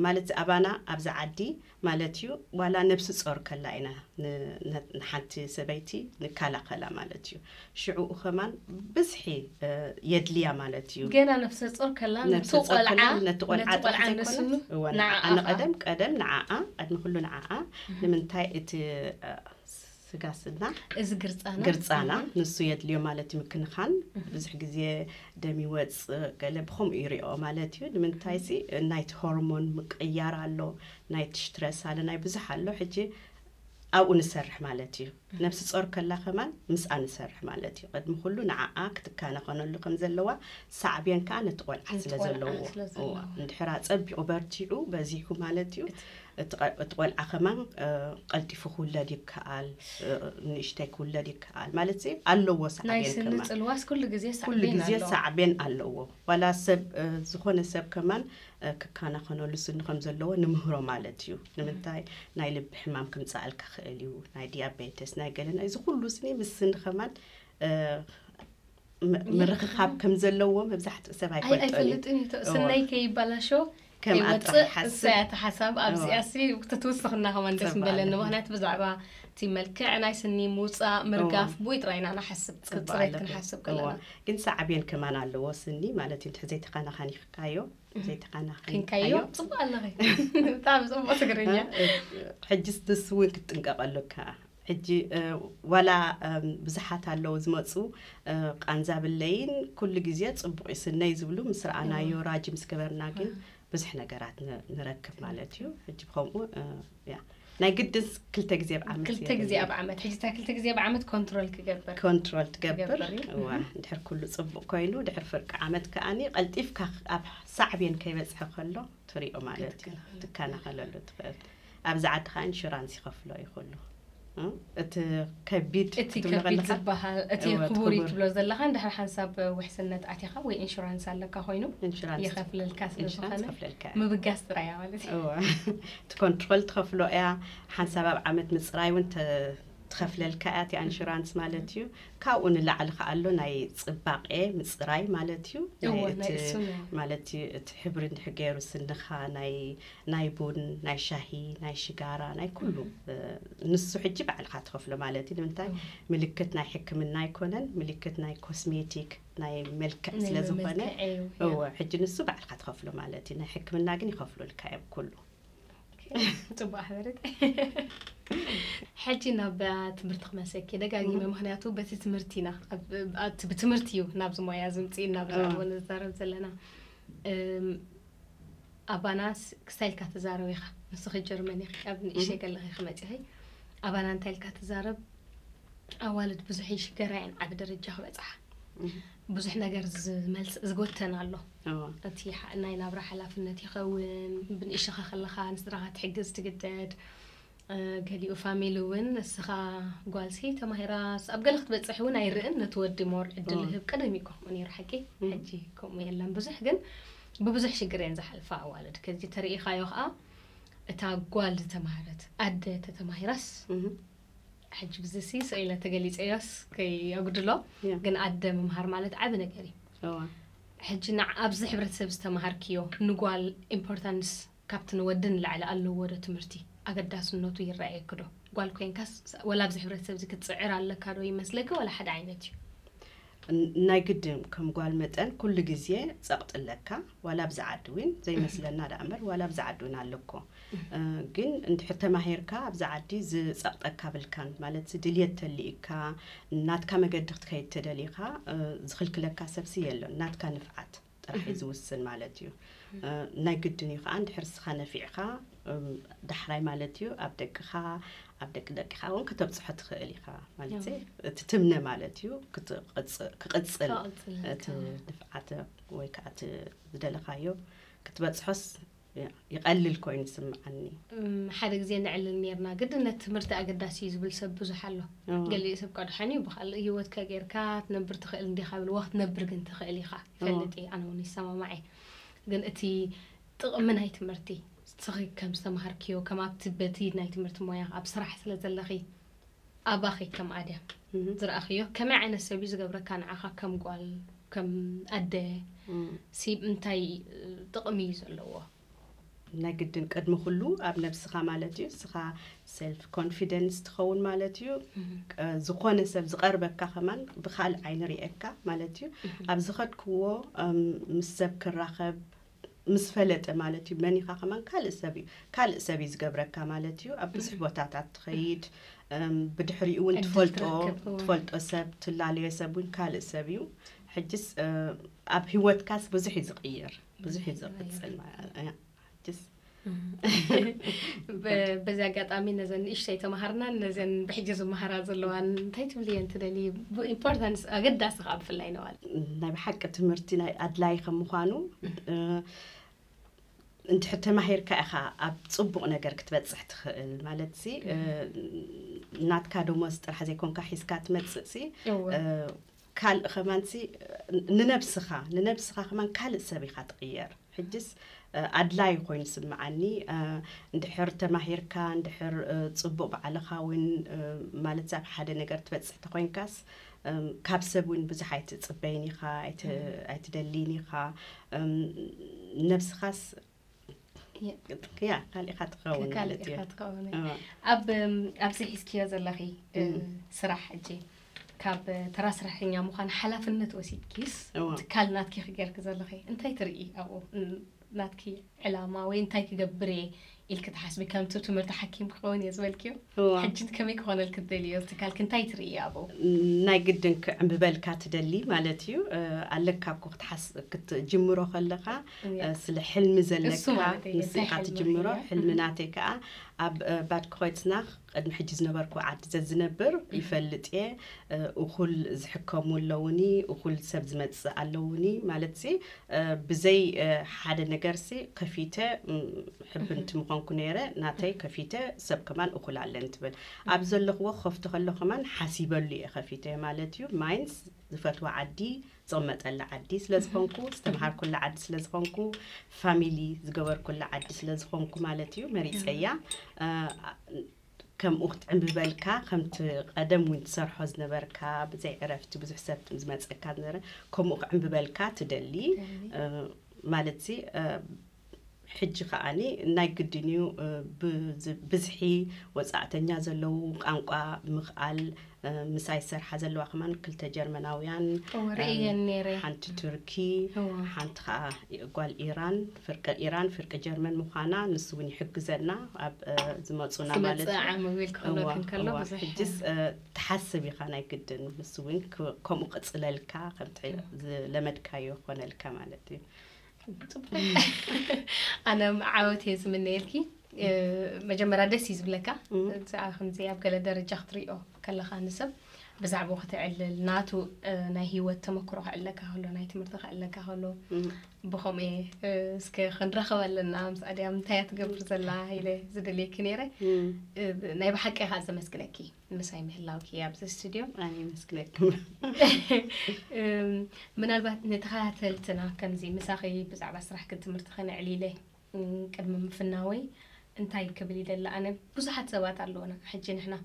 ማለት ኣባና ኣብዚ ዓዲ ማለት እዩ ዋላ ነብሲ ጾር ከላ ኢና ንሓንቲ ሰበይቲ ንከላኸላ ማለት እዩ። ሽዑኡ ከማን ብዝሒ የድልያ ማለት እዩ። ገና ነፍሰ ጾር ከላ ነቲ ቆልዓ ነቲ ቆልዓ ንስኑ ንዓኣ ቀደም ቀደም ንዓኣ ቅድሚ ኩሉ ንዓኣ ንምንታይ እቲ ስጋስና እዚ ግርጻና ግርጻና ንሱ የድልዮ ማለት ምክንኻን ብዙሕ ግዜ ደም ይወጽእ ገለ ብኸምኡ ይሪኦ ማለት እዩ። ንምንታይ ሲ ናይቲ ሆርሞን ምቅያር ኣሎ፣ ናይቲ ስትረስ ኣሎ፣ ናይ ብዙሕ ኣሎ። ሕጂ ኣብኡ ንሰርሕ ማለት እዩ። ነብሲ ጾር ከላ ከማን ምስኣ ንሰርሕ ማለት እዩ። ቅድሚ ኩሉ ንዓኣ ክትካናኸነሉ ከም ዘለዋ ሳዕቤን ከዓ ነቲ ቆልዓ ስለ ዘለዎ እንድሕር ኣጸቢቑ በርቲዑ በዚሑ ማለት እዩ። እቲ ቆልዓ ከማን ቀልጢፉ ክውለድ ይከኣል፣ ንእሽተይ ክውለድ ይከኣል ማለት ኣለዎ። ናይ ሳዕቤን ስኒ ከማን ጽልዋስ ኩሉ ግዜ ኩሉ ሳዕቤን ግዜ ኣለዎ። ሳዕቤን ኣለዎ። ዋላ ሰብ ዝኾነ ሰብ ከማን ክከናኸነሉ ስኒ ከም ዘለዎ ንምህሮ ማለት እዩ። ንምንታይ ናይ ልቢ ሕማም ክምፅኣልካ ክእል እዩ፣ ናይ ዲያቤተስ ናይ ገለ ናይ እዚ ኩሉ ስኒ ምስ ስኒ ከማን ምርኽኻብ ከም ዘለዎ መብዛሕትኡ ሰብ ኣይፈልጦን እዩ። ኣይፈልጥን እዩ። ስነይ ከይባላሾ ከም ከይወፅእ ኣጥራሕ ሓስብ። እሳያ እቲ ሓሳብ ኣብዚኣ ሲ ክትውስኽና ከማን ደስ ምበለኒ። ምክንያቱ ብዛዕባ እቲ መልክዕ ናይ ስኒ ምውፃእ ምርጋፍ ብኡ ጥራይ ኢና ንሓስብ፣ ጽሬት ክንሓስብ ከለና። ግን ሳዕቤን ከማን ኣለዎ ስኒ ማለት እዩ። እንድሕር ዘይተኸናኸኒካዮ ዘይተኸናኸኒካዮ ጽቡቅ ኣለኺ። ብጣዕሚ ጽቡቅ ትግርኛ። ሕጅስ ንሱ እውን ክትጥንቀቀሉ ከኣ ሕጂ ዋላ ብዙሓት ኣለዉ ዝመፁ ቃንዛ ብለይን ኩሉ ግዜ ፅቡቅ እዩ ስነይ ዝብሉ ምስ ረኣናዮ ራጂ ምስ ገበርና ግን ብዙሕ ነገራት ንረክብ ማለት እዩ። ሕጂ ብከምኡ ያ ናይ ግድስ ክልተ ግዜ ኣብ ዓመት ክልተ ግዜ ኣብ ዓመት ሕጂ እታ ክልተ ግዜ ኣብ ዓመት ኮንትሮል ክገብር ኮንትሮል ትገብር። እዋ እንድሕር ኩሉ ፅቡቅ ኮይኑ ድሕር ፍርቂ ዓመት ከኣኒ ቀልጢፍካ ኣብ ሳዕቤን ከይበፅሐ ከሎ ትሪኦ ማለት እዩ። ትከናኸለሉ ትኽእል። ኣብዚ ዓዲ ከዓ ኢንሹራንስ ይኸፍሎ እዩ ኩሉ። እቲ ከቢድ እቲ ክትብሎ ከቢድ ከለካ ዝበሃል እቲ እወ፣ እቲ ክቡር እዩ ክቡር። ትብሎ ዘለካ እንድሕር ሓንሳብ ውሕስነት ኣቲኻ ወይ ኢንሹራንስ ኣለካ ኮይኑ ኢንሹራንስ ይኸፍለልካ ስለ ኢንሹራንስ ዝኾነ ይኸፍለልካ እዩ። ምብጋስ ጥራይ እያ ማለት እዩ። እወ። እቲ ኮንትሮል ትኸፍሎ እያ። ሓንሳብ ኣብ ዓመት ምፅራይ እውን ተ- ከፍለልካ እያ እቲ ኣንሹራንስ ማለት እዩ። ካብኡ ንላዕሊ ከኣ ኣሎ ናይ ጽባቄ ምጽራይ ማለት እዩ። ናይ እወ፣ እቲ ናይ እሱ ነው። ማለት እዩ፣ እቲ ሕብሪ እንድሕር ገይሩ ስንኻ ናይ ናይ ቡን፣ ናይ ሻሂ፣ ናይ ሽጋራ፣ ናይ ኩሉ፣ እ፣ ንሱ ሕጂ ባዕልኻ ትኸፍሎ ማለት እዩ። ንምንታይ? ምልክት ናይ ሕክምና ኣይኮነን፣ ምልክት ናይ ኮስሜቲክ፣ ናይ መልክዕ ናይ ስለ ዝኾነ፣ መመልክዒ እዩ። እወ፣ ሕጂ ንሱ ባዕልኻ ትኸፍሎ ማለት እዩ። ናይ ሕክምና ግን ይኸፍሉልካ እዮም ኩሉ። ጽቡቅ ሓበሬታ። ሕጂ ናብ ትምህርቲ ክመሰኪ ደጋጊመ፣ ምኽንያቱ በቲ ትምህርቲ ኢና፣ ኣብ-፣ ኣብቲ ብትምህርቲ እዩ ናብዚ ሞያ ዝምጽእ፣ ናብዚ እወ። ኣልቦ ንዛረብ ዘለና። እም፣ ኣባናስ ክስታይ ኢልካ ትዛረብ ኢኻ፣ ንስኺ ጀርመን ኢኺ፣ ኣብ ንእሽተይ ከለኺ ክመጺኺ፣ ኣባና እንታይ ኢልካ ትዛረብ? ኣዋልድ ብዙሕ ይሽገራ እየን ዓቢ ደረጃ ክበጽሓ። ብዙሕ ነገር ዝመልስ-፣ ዝጎተን ኣሎ። እወ። እቲ ሓ-፣ ናይ ናብራ ሓላፍነት ይኸውን፣ ብንእሽኻ ከለኻ ንስድራኻ ትሕግዝ ትግደድ። እ፣ ገሊኡ ፋሚሊ እውን ንስኻ ጓልሲ ተማሂራስ ኣብ ገለ ክትበጽሕ እውን ኣይርእን፣ ነቲ ወዲ ሞር ዕድል እወ። ይህብ። ቀደም እዩ ከምኡ ነይሩ ሓቂ፣ እም። ሕጂ ከምኡ የለን። ብዙሕ ግን ብብዙሕ ሽግር እየን ዝሓልፋ ኣዋልድ። ከዚ ተርእኻዮ ከዓ እታ ጓል ዝተማህረት ኣደ ተተማሂራስ እህ። ሕጂ ብዝሲ ስኢለ ተገሊጸዮስ ከየጉድሎ፣ ያ። ግን ኣደ ምምሃር ማለት ዓቢ ነገር እዩ። እወ። ሕጂ ንዓ-፣ ኣብዚ ሕብረተሰብ ዝተማሃርክዮ ንጓል ኢምፖርታንስ ካብቲ ንወዲ ንላዕሊ ኣለዎ ዶ ትምህርቲ? ኣገዳስነቱ ይረኣየኪ ዶ? ጓል ኮይንካስ ወላ ኣብዚ ሕብረተሰብ እዚ ክትጽዕር ኣለካ ዶ ይመስለኪ? ወላ ሓደ ዓይነት እዩ? ን-፣ ናይ ግድን ከም ጓል መጠን ኩሉ ግዜ ጸቕጢ ኣለካ፣ ዋላ ኣብዚ ዓዲ እውን ዘይመስለና ደኣ እምበር፣ ዋላ ኣብዚ ዓዲ እውን ኣለኮ። እ፣ ግን እንድሕር ተማሂርካ ኣብዚ ዓዲ ዝጸቕጠካ ብልካን፣ ማለት ድልየት ተልኢካ፣ ናትካ መገዲ ክትከይድ ተደሊኻ፣ እ፣ ዝኽልክለካ ሰብሲ የሎን። ናትካ ንፍዓት ጥራሕ እዩ ዝውስን ማለት እዩ። እ፣ ናይ ግድን እዩ ከዓ እንድሕር እስኻ ነፊዕኻ፣ እም፣ ዳሕራይ ማለት እዩ ኣብ ደቅኻ፣ ኣብ ደቂ ደቅኻ እውን ከተብጽሖ ትኽእል ኢኻ ማለት እዩ። እቲ ትምነ ማለት እዩ ክትቕጽ-፣ ክቕጽል ክቕጽል እቲ ከኣ። ድፍዓት ወይ ከዓ እቲ ዝደለኻዮ ክትበጽሖስ ይቐልል ኮይኑ ይስምዓኒ። እም፣ ሓደ ግዜ ነዕልል ነርና፣ ግድነት ትምህርቲ ኣገዳሲ እዩ ዝብል ሰብ ብዙሕ ኣሎ። እዎ። ገሊኡ ሰብ ቃ ድሓን እዩ ብኻልእ ህይወትካ ጌርካ ትነብር ትኽእል እንዲኻ ብልዎ ክትነብር ግን ትኽእል ኢኻ። እዎ። ፈልጥ እየ፣ ኣነ እውን ይሰማማዕ እየ። ግን እቲ ጥቕሚ ናይ ትምህርቲ፣ ንስኺ ከም ዝተምሃርክዮ፣ ከም ኣብቲ በቲ ናይ ትምህርቲ ሞያ ኣብ ስራሕ ስለ ዘለኺ፣ ኣባኺ ከም ኣድያ እህ። ዝረኣኽዮ፣ ከመይ ዓይነት ሰብ እዩ ዝገብረካ ንዓኻ ከም ጓል፣ ከም ኣደ እም። ሲ እንታይ ጥቕሚ እዩ ዘለዎ? ናይ ግድን ቅድሚ ኩሉ ኣብ ነብስኻ ማለት እዩ። እስኻ ሰልፍ ኮንፊደንስ ትኸውን ማለት እዩ። እህ። እ፣ ዝኾነ ሰብ ዝቐርበካ ከማን ብኻልእ ዓይኒ ርእየካ ማለት እዩ። እህ። ኣብ ዝኸድክዎ፣ እም፣ ምስ ሰብ ክራኸብ ምስ ፈለጠ ማለት እዩ። መኒኻ ከማን ካልእ ሰብ እዩ፣ ካልእ ሰብ እዩ ዝገብረካ ማለት እዩ። ኣብ ብዙሕ ቦታታት ትኸይድ፣ እም፣ ብድሕሪኡ እውን ዕድል ትፈልጦ፣ ትረክብ፣ እዎ። ትፈልጦ ሰብ፣ ትላለዮ ሰብ እውን ካልእ ሰብ እዩ። ሕጅስ፣ እ፣ ኣብ ህይወትካስ ብዙሕ እዩ ዝቕየር፣ ብዙሕ እዩ ዝቕጽል ማለት እዩ። ሕጅስ በ-፣ በዚ ኣጋጣሚ ነዘን ንእሽተይ ተምሃርናን ነዘን ብሕጂ ዝመሃራ ዘለዋን እንታይ ትብልየን ትደሊ? ብ-፣ ኢምፖርታንስ ኣገዳሲ ከዓ ብፍላይ ነዋል። ናይ ብሓቂ ትምህርቲ ናይ ኣድላይ ከም ምዃኑ፣ እ፣ እንድሕር ተማሂርካ ኢኻ ኣብ ጽቡቕ ነገር ክትበጽሕ ትኽእል። ማለት ሲ፣ እ፣ ናትካ ደሞዝ ጥራሕ ዘይኮንካ ሒዝካ ትመጽእ ሲ፣ እወ። እ፣ ካልእ ከማን ሲ፣ ንነብስኻ፣ ንነብስኻ ከማን ካልእ ሰብ ኢኻ ትቕየር። ሕጅስ፣ እ፣ ኣድላይ ኮይኑ ስምዓኒ፣ እ፣ እንድሕር ተማሂርካ፣ እንድሕር፣ እ፣ ጽቡቕ ባዕልኻ እውን፣ እ፣ ማለት ኣብ ሓደ ነገር ትበጽሕ ተኾይንካስ፣ እም፣ ካብ ሰብ እውን ብዙሕ ኣይትጽበይን ኢኻ፣ ኣይት-፣ እም። ኣይትደልይን ኢኻ። እም፣ ነብስኻስ ያ። ያ፣ ካልእ ኢኻ ትኸውን ካልእ ማለት እዩ። ኢኻ ትኸውን። እዋ። ኣብ፣ እም፣ ኣብዚ ሒዝክዮ ዘለኺ፣ እ፣ እም። ስራሕ ሕጂ፣ ካብ ተራ ስራሕተኛ ምዃን ሓላፍነት ወሲድኪስ፣ እዋ። ትካል ናትኪ ክገርኪ ዘለኺ፣ እንታይ ትርኢ ኣብኡ? ን-፣ ናትኪ ዕላማ ወይ እንታይ ክገብር እየ ኢልኪ ትሓስቢ? ከምቲ ትምህርቲ ሓኪም ክኸውን እየ ዝበልክዮ፣ እዋ። ሕጂ ከመይ ክኾነልኪ ትደልዮ? ትካልኪ እንታይ ትርኢ ኣብኡ? ናይ ግድን ክዕምብበልካ ትደሊ ማለት እዩ። እ፣ ኣለካ እኮ ክትሓስ-፣ ክትጅምሮ ከለኻ፣ እያ። እ፣ ስለ ሕልሚ እሱ ዘለካ ማለት እዩ፣ ንሱ እንታይ ኢኻ ሕልሚ ትጅምሮ። እያ? ሕልሚ እህ። ናተይ ከኣ ኣብ፣ እ፣ ባድ ክሮይትስናኽ ቅድሚ ሕጂ ዝነበርኩ ዓዲ ዘዝነብር እህ። ይፈልጥ እየ። እ፣ እኹል ዝሕከሙ ኣለውኒ፣ እኹል ሰብ ዝመጽእ ኣለውኒ። ማለት ሲ፣ እ፣ ብዘይ፣ እ፣ ሓደ ነገር ሲ ከፊተ፣ ም፣ ሕብንቲ እህ። ምኾንኩ ነይረ፣ ናተይ እህ። ከፊተ ሰብ ከማን እኹል ኣለን ትብል። ኣብ ዘለኽዎ ክኸፍቶ ከሎ ከማን ሓሲበሉ እየ ከፊተ ማለት እዩ። ማይንስ ዝፈትዋ ዓዲ፣ ዝቕመጠላ ዓዲ ስለ ዝኾንኩ፣ ዝተምሃርኩላ ዓዲ ስለ ዝኾንኩ፣ ፋሚሊ ዝገበርኩላ ዓዲ ስለ ዝኾንኩ ማለት እዩ፣ መሪጸያ። እ፣ ከምኡ ክትዕምብበልካ፣ ከምቲ ቀደም እውን ትሰርሖ ዝነበርካ፣ ብዘይ ዕረፍቲ ብዙሕ ሰብ ዝመጸካ ዝነበረ፣ ከምኡ ክዕምብበልካ ትደሊ። ማለት ሲ ሕጂ ከዓኒ ናይ ግድን እዩ። ብዝሒ ወጻእተኛ ዘለዉ፣ ቋንቋ ምኽኣል፣ ምሳይ ዝሰርሓ ዘለዋ ከማን ክልተ ጀርመናውያን፣ ርእየን ነይረ። ሓንቲ ቱርኪ፣ ሓንቲ ከዓ ጓል ኢራን፣ ፍርቂ ኢራን ፍርቂ ጀርመን ምዃና፣ ንሱ እውን ይሕግዘና ኣብ ዝመፁና ማለት እዩ። ዓመት ክኸውን ከሎ ብዙሕ ሕጅስ ትሓስብ ኢኻ፣ ናይ ግድን ንሱ እውን ከምኡ ቅፅለልካ፣ ከምቲ ዝለመድካዮ ኮነልካ ማለት እዩ። ኣነ ዓወት እየ ዝምነየልኪ። መጀመርያ ደስ እዩ ዝብለካ። ከምዚ ኣብ ገለ ደረጃ ክትሪኦ ከለኻ ንሰብ ብዛዕባኡ ከተዕልል፣ ናቱ ናይ ሂወት ተመክሮ ከዕለካ ከሎ፣ ናይ ትምህርቲ ከዕለካ ከሎ፣ ብኸምኡ እየ እስከ ክንረኸብ ኣለና፣ ምስኣ ድያ እንታይ እያ ትገብር ዘላ ኢለ ዝደልየኪ ነይረ። ናይ ብሓቂ እየ ከዓ ዘመስግነኪ ምሳይ ምህላውኪ ኣብዚ ስቱድዮ። ኣነ የመስግነኩም። ምናልባት ንተኸታተልትና ከምዚ ምሳኺ ብዛዕባ ስራሕክን ትምህርትኽን ኣዕሊለ ቅድሚ ምፍናወይ እንታይ ክብል ይደሊ፣ ኣነ ብዙሓት ሰባት ኣለውና ሕጂ ንሕና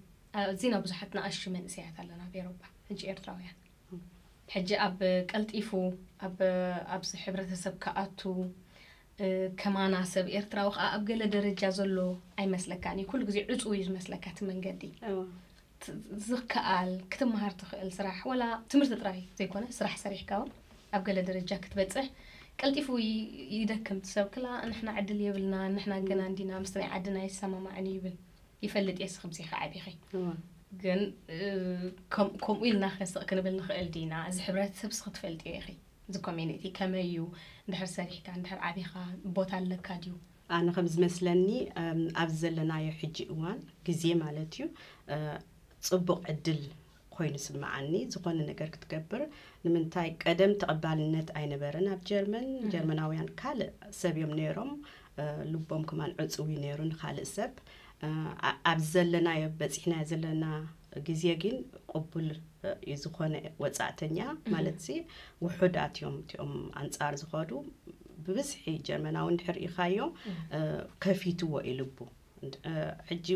ኣዚና ብዙሓት ንኣሽቱ መንእሰያት ኣለና ኣብ ኤሮጳ ሕጂ ኤርትራውያን። ሕጂ ኣብ ቀልጢፉ ኣብ ኣብዚ ሕብረተሰብ ክኣቱ ከማና ሰብ ኤርትራዊ ከዓ ኣብ ገለ ደረጃ ዘሎ ኣይመስለካን እዩ። ኩሉ ግዜ ዕፁው እዩ ዝመስለካ እቲ መንገዲ። ዝከኣል ክትመሃር ትኽእል ስራሕ፣ ወላ ትምህርቲ ጥራይ ዘይኮነ ስራሕ ሰሪሕካ እውን ኣብ ገለ ደረጃ ክትበፅሕ ቀልጢፉ ይደክም። እቲ ሰብ ክላ ንሕና ዕድል የብልና፣ ንሕና ገና እንዲና፣ ምስቲ ናይ ዓድና ኣይሰማማዕን እዩ ይብል። ይፈልጥ እየ ስኽምሲ ከዓቢኺ ግን ከምኡ ኢልና ከስቕ ክንብል ንኽእል ዲና? እዚ ሕብረተሰብ ስኽ ትፈልጥዮ ኢኺ። እዚ ኮሚኒቲ ከመይ እዩ? እንድሕር ሰሪሕካ፣ እንድሕር ዓቢኻ፣ ቦታ ኣለካ ድዩ? ኣነ ከም ዝመስለኒ ኣብዚ ዘለናዮ ሕጂ እዋን ግዜ ማለት እዩ፣ ፅቡቕ ዕድል ኮይኑ ስምዓኒ። ዝኾነ ነገር ክትገብር ንምንታይ ቀደም ተቐባልነት ኣይነበረን ኣብ ጀርመን። ጀርመናውያን ካልእ ሰብ እዮም ነይሮም፣ ልቦም ከማን ዕፅው እዩ ነይሩ ንካልእ ሰብ። ኣብዚ ዘለናዮ በፂሕናዮ ዘለና ግዜ ግን ቅቡል እዩ ዝኾነ ወፃእተኛ ማለት ሲ ውሑዳት እዮም እቲኦም ኣንፃር ዝኸዱ። ብብዝሒ ጀርመናዊ እንድሕር ኢኻዮ ከፊትዎ እዩ ልቡ። ሕጂ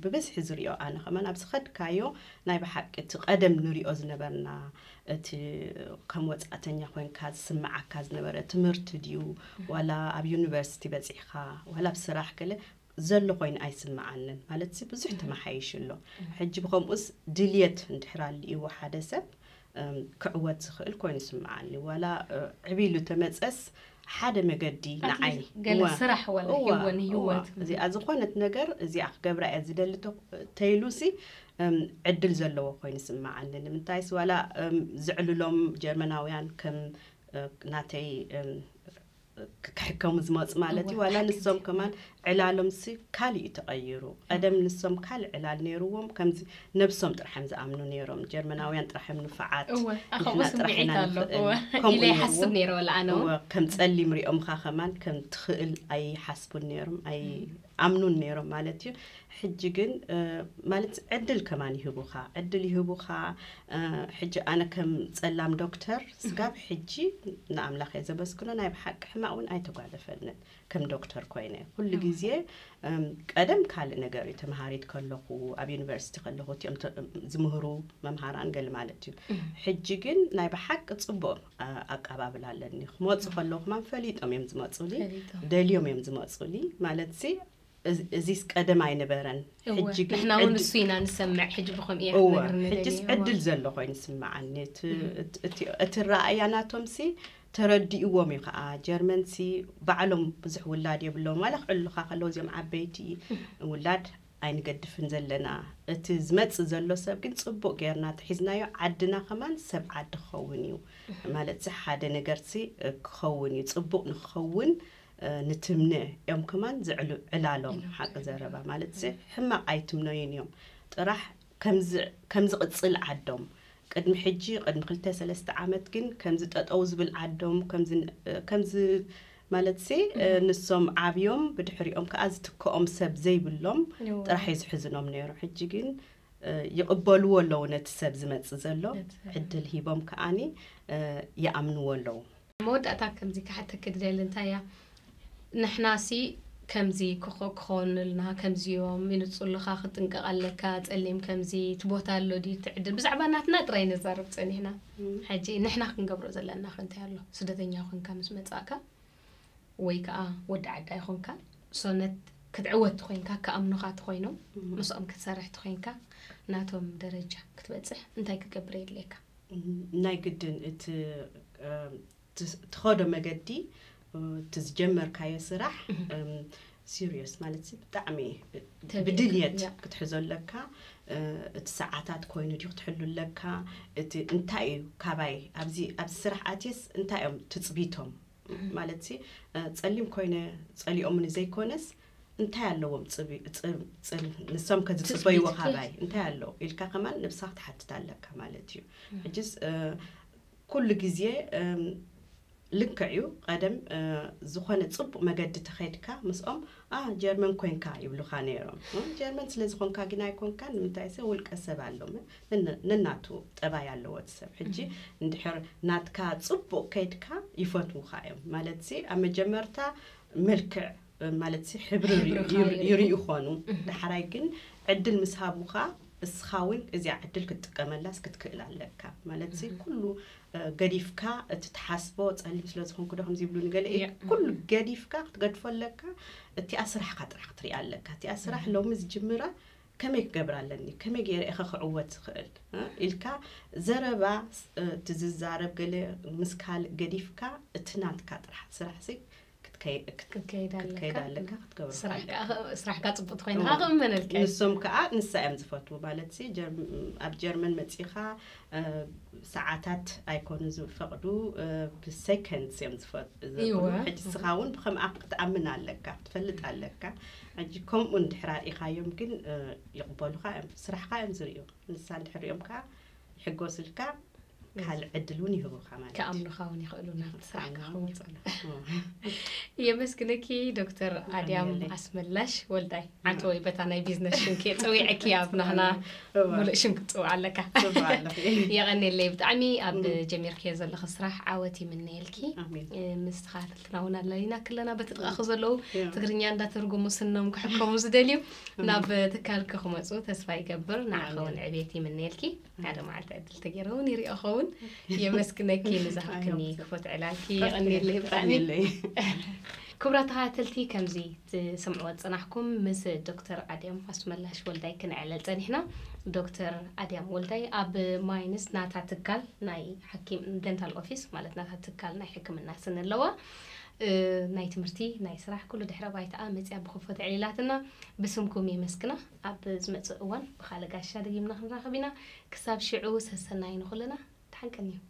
ብብዝሒ ዝሪኦ ኣነ ከማን ኣብ ዝኸድካዮ ናይ ብሓቂ እቲ ቀደም ንሪኦ ዝነበርና እቲ ከም ወፃእተኛ ኮይንካ ዝስምዓካ ዝነበረ ትምህርቲ ድዩ ዋላ ኣብ ዩኒቨርሲቲ በፂሕካ ዋላ ኣብ ስራሕ ገለ ዘሎ ኮይኑ ኣይስምዓንን። ማለት ሲ ብዙሕ ተመሓይሹ ኣሎ። ሕጂ ብኸምኡስ ድልየት እንድሕር ኣልእዎ ሓደ ሰብ ክዕወት ዝኽእል ኮይኑ ይስምዓኒ። ዋላ ዕብይ ኢሉ ተመፀስ ሓደ መገዲ ንዓይ ገለ ስራሕ ዋላ ህይወት እዚኣ ዝኾነት ነገር እዚኣ ክገብራ እየ ዝደሊ ተይሉሲ ዕድል ዘለዎ ኮይኑ ይስምዓኒ። ንምንታይስ ዋላ ዘዕልሎም ጀርመናውያን ከም ናተይ ክሕከሙ ዝመፁ ማለት እዩ። ዋላ ንሶም ከማን ዕላሎም ሲ ካልእ እዩ ተቐይሩ። ቀደም ንሶም ካልእ ዕላል ነይርዎም፣ ከምዚ ነብሶም ጥራሕ እዮም ዝኣምኑ ነይሮም። ጀርመናውያን ጥራሕ እዮም ንፉዓት፣ ንሕና ጥራሕ ኢና ንኽእል። ከምኡ ይሓስብ ነይረ። ወላ ኣነ እውን ከም ጸሊም ሪኦምኻ ከማን ከም ትኽእል ኣይሓስቡን ነይሮም፣ ኣይኣምኑን ነይሮም ማለት እዩ። ሕጂ ግን ማለት ዕድል ከማን ይህቡኻ፣ ዕድል ይህቡኻ። ሕጂ ኣነ ከም ጸላም ዶክተር ስጋብ ሕጂ ንኣምላኽ እየ ዘመስግኖ። ናይ ብሓቂ ሕማቕ እውን ኣይተጓደፈንን ከም ዶክተር ኮይነ። ኩሉ ግዜ ቀደም ካልእ ነገር እዩ ተምሃሪት ከለኹ፣ ኣብ ዩኒቨርሲቲ ከለኹ እቲኦም ዝምህሩ መምሃራን ገለ ማለት እዩ። ሕጂ ግን ናይ ብሓቂ ጽቡቕ ኣቀባብል ኣለኒ። ክመፁ ከለኹ ከማን ፈሊጦም እዮም ዝመፁሊ፣ ደልዮም እዮም ዝመፁሊ ማለት ሲ እዚስ ቀደም ኣይነበረን። ሕጂ ግን ንሕና እውን እሱ ኢና ንሰምዕ። ሕጂ ብኸምኡ እያ ክትነግርኒ ሕጂስ ዕድል ዘሎ ኮይኑ ይስምዓኒ። እቲ ረኣያ ናቶም ሲ ተረዲእዎም እዩ ከዓ። ጀርመን ሲ ባዕሎም ብዙሕ ውላድ የብሎም። ዋላ ክዕሉኻ ከለዉ እዚኦም ዓበይቲ ውላድ ኣይንገድፍን ዘለና። እቲ ዝመጽእ ዘሎ ሰብ ግን ጽቡቕ ጌርና ተሒዝናዮ፣ ዓድና ከማን ሰብ ዓዲ ክኸውን እዩ። ማለት ሲ ሓደ ነገር ሲ ክኸውን እዩ። ጽቡቕ ንክኸውን ንትምነ እዮም ከማን ዝዕሉ ዕላሎም። ሓቂ ዘረባ ማለት ሲ ሕማቕ ኣይትምነዩን እዮም። ጥራሕ ከም ዝቕጽል ዓዶም ቅድሚ ሕጂ ቅድሚ ክልተ ሰለስተ ዓመት ግን ከምዚ ጠጠው ዝብል ዓዶም ከምዚ ማለት ሲ ንሶም ዓብዮም ብድሕሪኦም ከዓ ዝትክኦም ሰብ ዘይብሎም ጥራሕ እዩ ዝሕዝኖም ነይሩ። ሕጂ ግን ይቕበልዎ ኣለዉ ነቲ ሰብ ዝመጽእ ዘሎ ዕድል ሂቦም ከዓኒ ይኣምንዎ ኣለዉ። መወዳእታ ከምዚ ክሓተኪ ዝደሊ እንታይ እያ፣ ንሕናሲ ከምዚ ክኾ- ክኾንልና፣ ከምዚዮም ይንጹልኻ፣ ክጥንቀቕ ኣለካ፣ ጸሊም ከምዚ፣ እቲ ቦታ ኣሎ ድዩ፣ እቲ ዕድል፣ ብዛዕባ ናትና ጥራይ ነዛርብ ጸኒሕና። ሕጂ ንሕና ክንገብሮ ዘለና ከ እንታይ ኣሎ? ስደተኛ ኮንካ ምስ መጻእካ ወይ ከኣ ወዲ ዓዳ ይኾንካ፣ ሶነት ክትዕወት ኮይንካ፣ ክኣምኑኻ ተኾይኖም፣ ምስኦም ክትሰርሕ ተኾይንካ፣ ናቶም ደረጃ ክትበጽሕ እንታይ ክትገብር የድልየካ? ናይ ግድን እቲ እም፣ ትስ- ትኸዶ መገዲ እ፣ እቲ ዝጀመርካዮ ስራሕ እም፣ ሲሪየስ ማለት ሲ ብጣዕሚ እ፣ ተቢዕካ፣ ብድልየት ያ። ክትሕዞ ኣለካ። እ፣ እቲ ሰዓታት ኮይኑ ድዩ ክትሕሉ ኣለካ? እቲ እንታይ እዩ ካባይ ኣብዚ ኣብዚ ስራሕ ኣትየስ እንታይ እዮም ትፅቢቶም? ማለት ሲ እ፣ ጸሊም ኮይነ ጸሊኦምኒ ዘይኮነስ እንታይ ኣለዎም ጽቢ- ጽብ- ጽብ- ንሶም ከዝጽበይዎ ትጽቢትኪ? ካባይ እንታይ ኣሎ ኢልካ ከማን ነብስኻ ክትሓትት ኣለካ ማለት እዩ። ሕጅስ እ፣ ኩሉ ግዜ እም፣ ልክዕ እዩ። ቀደም እ፣ ዝኾነ ጽቡቕ መገዲ ተኸይድካ ምስኦም ኣ ጀርመን ኮንካ ይብሉኻ ነይሮም። እ፣ ጀርመን ስለ ዝኾንካ ግን ኣይኮንካ። ንምንታይ ሰ ውልቀ ሰብ ኣሎ ም- ነን- ነናቱ ጠባይ ኣለዎ እቲ ሰብ። ሕጂ እንድሕር ናትካ ጽቡቕ ከይድካ ይፈትዉኻ እዮም ማለት ሲ ኣብ መጀመርታ መልክዕ እ፣ ማለት ሲ ሕብሪ ሕብርኻ ይር- ይርኢ። ይርኢ ይኾኑ። ዳሕራይ ግን ዕድል ምስ ሃቡኻ እስኻ እውን እዚኣ ዕድል ክትጥቀመላስ ክትክእል ኣለካ ማለት ሲ ኩሉ እ፣ ገዲፍካ እቲ ትሓስቦ ጸሊም ስለ ዝኾንኩ ዶ ከምዚ ይብሉ ንገለ ያ። ኩሉ ገዲፍካ ክትገድፎ ኣለካ። እቲኣ ስራሕካ ጥራሕ ክትሪኣ ኣለካ። እቲኣ ስራሕ ሎሚ ዝጅምራ ከመይ ክገብር ኣለኒ፣ ከመይ ገይረ ኢኸ ክዕወት ዝኽእል እ፣ ኢልካ ዘረባ ስ- እ፣ እቲ ዝዛረብ ገለ ምስ ካልእ ገዲፍካ እቲ ናትካ ጥራሕ ስራሕ ሲ ክትከይ- ክት- ክትከይድ ኣለካ። ክትከይድ ኣለካ ክትገብሮ ስራሕ ኣለካ። ከኣ- ስራሕካ ጽቡቅ ትኮይን እዋ። ከኣ ክእመነልካ እዩ። ንሶም ከዓ ንሳ እዮም ዝፈትዉ ማለት ሲ ጀር- ኣብ ጀርመን መፂኻ እ፣ ሰዓታት ኣይኮኑ ዝፈቅዱ እ፣ ብሰከንድስ እዮም ዝፈ- ዘብሉ። እወ። ሕጂ ንስኻ እውን ብከምኣ ክትኣምን ኣለካ ክትፈልጥ ኣለካ። ሕጂ ከምኡ እንድሕር ኣርኢኻዮም ግን እ፣ ይቕበሉኻ እዮም፣ ስራሕኻ እዮም ዝርእዩ። ንሳ እንድሕር ሪኦም ከዓ ይሕጎስልካ፣ ካልእ ዕድል እውን ይህቡኻ ማለት እዩ። ከኣምኑኻ እውን ይኽእሉ ናብቲ ስራሕካ ከኣምኑ ክመፁ። ይኽእሉ። የመስግነኪ ዶክተር ኣድያም ኣሜን። ኣስመላሽ ወልዳይ፣ ዓንተወይ በታ ናይ ቢዝነስ ሽምኪ ፀዊዐኪ ኣብ ናህና እዋ። ሙሉእ ሽም ክትፅውዕ ኣለካ። ጽቡቕ ኣለኺ። የቐንየለይ ብጣዕሚ ኣብ ጀሚርክዮ ዘለኺ ስራሕ ዓወት ይምነየልኪ። ኣሜን። እ፣ ምስ ተኸታተልትና እውን ኣለና ክለና በቲ ጥቓኺ ዘለዉ እዋ። ትግርኛ እንዳተርጎሙ ስኖም ክሕከሙ ዝደልዩ ናብ ትካልኪ ክመፁ ተስፋ ይገብር። ንዓኺ እውን ዕቤት ይምነየልኪ። ሓደ መዓልቲ ዕድል ተገይረ እውን ይሪኦ ኸውን። የመስግነኪ ንዝሃብክኒ ክፉት ዕላልኪ። የቐንየለይ ብጣዕሚ። የቐንየለይ። ክቡራት ተኸታተልቲ፣ ከምዚ ትሰምዕዎ ዝጸናሕኩም ምስ ዶክተር ኣድያም ኣስመላሽ ወልዳይ ክንዕለል ጸኒሕና። ዶክተር ኣድያም ወልዳይ ኣብ ማይንስ ናታ ትካል ናይ ሓኪም ደንታል ኦፊስ ማለት ናታ ትካል ናይ ሕክምና ስኒ ኣለዋ። እ፣ ናይ ትምህርቲ ናይ ስራሕ ኩሉ ድሕረ ባይታኣ መጽያ ብኽፉት ዕሊላትና ብስምኩም የመስግና። ኣብ ዝመጽእ እዋን ብኻልእ ጋሻ ደጊምና ክንራኸብ ኢና። ክሳብ ሽዑ ሰሰናይ ንኹልና። ተሓንቀንዮም።